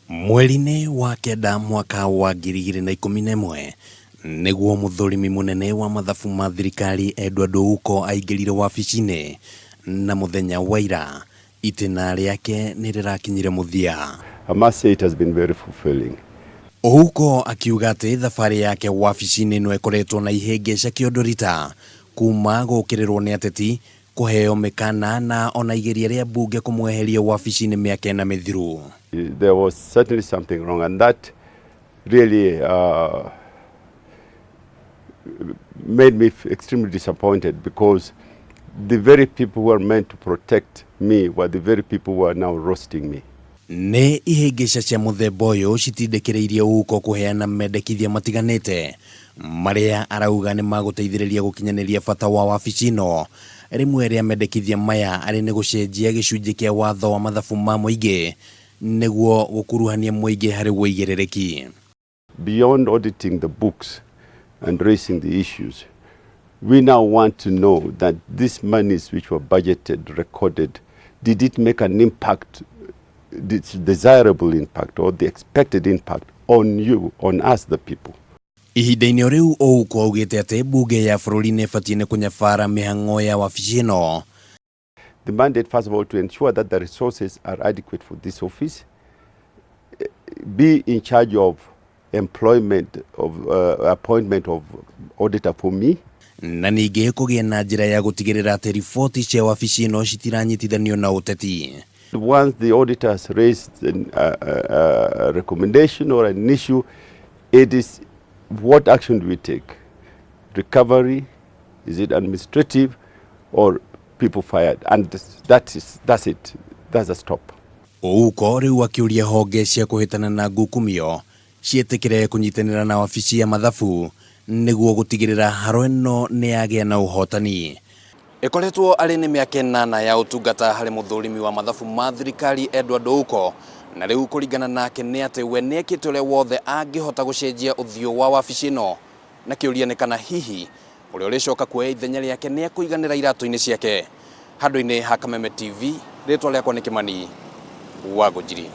Mweri-inĩ wa kenda mwaka wa 2011 nĩguo mũthũrimi mũnene wa mathabu ma thirikari Edward Ouko aingĩrire wabici-inĩ na mũthenya wa ira itĩna rĩake nĩ rĩrakinyire mũthia. I must say it has been very fulfilling. Ouko akiuga atĩ thabarĩ yake wabici-inĩ ĩno ĩkoretwo na ihĩngĩca kĩondorita kuma gũkĩrĩrwo nĩ ateti, kũheo mĩkana na ona igeria rĩa mbunge kũmweheria wabici-inĩ mĩaka ĩna mĩthiru. There was certainly something wrong, and that really made me extremely disappointed, because the very people who are meant to protect me were the very people who are now roasting me. Nĩ ihĩngĩca cia mũthemba ũyũ citindĩkĩrĩirie Ouko kũheana mendekithia matiganĩte marĩa arauga nĩ magũteithĩrĩria gũkinyanĩria bata wa wabici ĩno. Rĩmwe rĩa mendekithia maya arĩ nĩ gũcenjia gĩcunjĩ kĩa watho wa mathabu ma mũingĩ nĩguo gũkuruhania mũingĩ harĩ wũigĩrĩrĩki. Beyond auditing the books and raising the issues, we now want to know that these monies which were budgeted, recorded, did it make an impact, this desirable impact or the expected impact on you, on us, the people? Ihinda-inĩ o rĩu Ouko augĩte atĩ mbunge ya bũrũri nĩ ĩbatiĩ nĩ kũnyabara mĩhang'o ya wabici ĩno. The mandate, first of all, to ensure that the resources are adequate for this office, be in charge of employment of appointment of auditor for me. Na ningĩ kũgĩa na njĩra ya gũtigĩrĩra atĩ riboti cia wabici ĩno citiranyitithanio na ũteti. Once the auditor has raised a recommendation or an issue, it is what action do we take? Recovery? Is it administrative or people fired? And that's it. That's a stop. Ouko rĩu akĩũria honge cia kũhĩtana na ngukumio ciĩtĩkĩre kũnyitanĩra na wabici ya mathabu nĩguo gũtigĩrĩra haro ĩno nĩ yagĩa na ũhotani. Ĩkoretwo arĩ nĩ mĩaka 8 ya ũtungata harĩ mũthũrimi wa mathabu ma thirikari Edward Ouko, na rĩu kũringana nake nĩ atĩ we nĩekĩte ũrĩa wothe angĩhota gũcenjia ũthiũ wa wabici ĩno, na kĩũria nĩ kana hihi ũrĩa ũrĩcoka kuoya ithenya rĩake nĩ ekũiganĩra iratũ-inĩ ciake. Handũ-inĩ ha Kameme TV, rĩtwa rĩakwa nĩ Kĩmani wa Ngũnjiri.